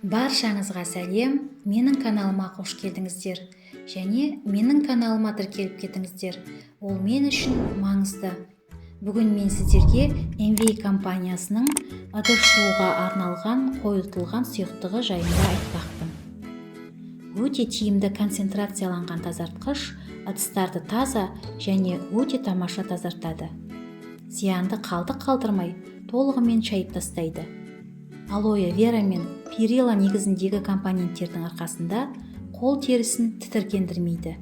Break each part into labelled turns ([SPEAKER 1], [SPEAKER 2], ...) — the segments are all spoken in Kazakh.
[SPEAKER 1] Баршаңызға сәлем! Менің каналыма қош келдіңіздер және менің каналыма тіркеліп кетіңіздер, ол мен үшін маңызды. Бүгін мен сіздерге MV компаниясының ыдыс жууға арналған қойытылған сұйықтығы жайында айтпақпын. Өте тиімді концентрацияланған тазартқыш ыдыстарды таза және өте тамаша тазартады, зиянды қалдық қалдырмай, толығымен шайып тастайды. Алоэ вера мен перила негізіндегі компоненттердің арқасында қол терісін тітіркендірмейді.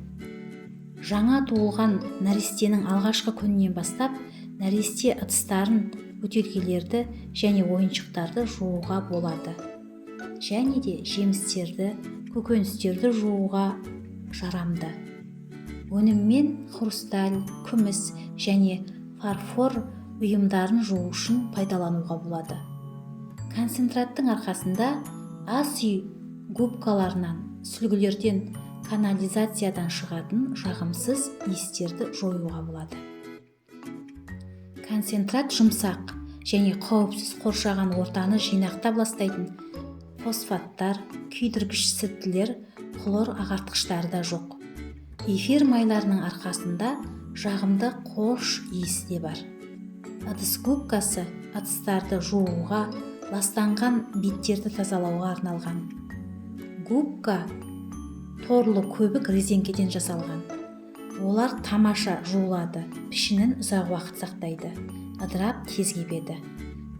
[SPEAKER 1] Жаңа туылған нәрестенің алғашқы күнінен бастап нәресте ыдыстарын, бөтелкелерді және ойыншықтарды жууға болады және де жемістерді, көкөністерді жууға жарамды. Өніммен хрусталь, күміс және фарфор бұйымдарын жуу үшін пайдалануға болады. Концентраттың арқасында ас үй губкаларынан, сүлгілерден, канализациядан шығатын жағымсыз иістерді жоюға болады. Концентрат жұмсақ және қауіпсіз, қоршаған ортаны жинақтап ластайтын фосфаттар, күйдіргіш сіттілер, хлор ағартқыштары да жоқ. Эфир майларының арқасында жағымды қош иісі де бар. Ыдыс губкасы ыдыстарды жууға, ластанған беттерді тазалауға арналған. Губка торлы көбік резеңкеден жасалған. Олар тамаша жуылады, пішінін ұзақ уақыт сақтайды, ыдырап, тез кебеді.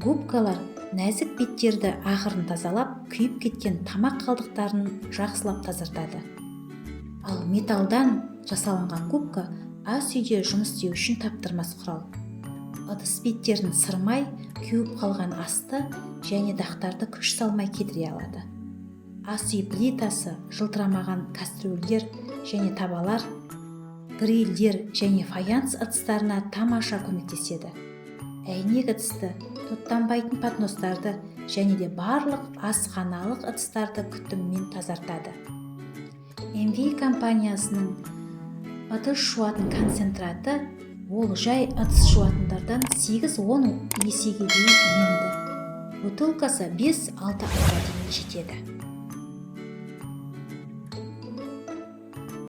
[SPEAKER 1] Губкалар нәзік беттерді ақырын тазалап, күйіп кеткен тамақ қалдықтарын жақсылап тазартады. Ал металдан жасалынған губка ас үйде жұмыс істеу үшін таптырмас құрал. Ыдыс беттерін сырмай, кеуіп қалған асты және дақтарды күш салмай кетіре алады. Ас үй плитасы, жылтырамаған кастрюльдер және табалар, грильдер және фаянс ыдыстарына тамаша көмектеседі. Әйнек ыдысты, тоттанбайтын подностарды және де барлық асханалық ыдыстарды күтіммен тазартады. MV компаниясының ыдыс жуатын концентраты ол жай ыдыс жуатындардан 8-10 есеге дейін үнемді. Бутылкасы 5-6 айға дейін жетеді.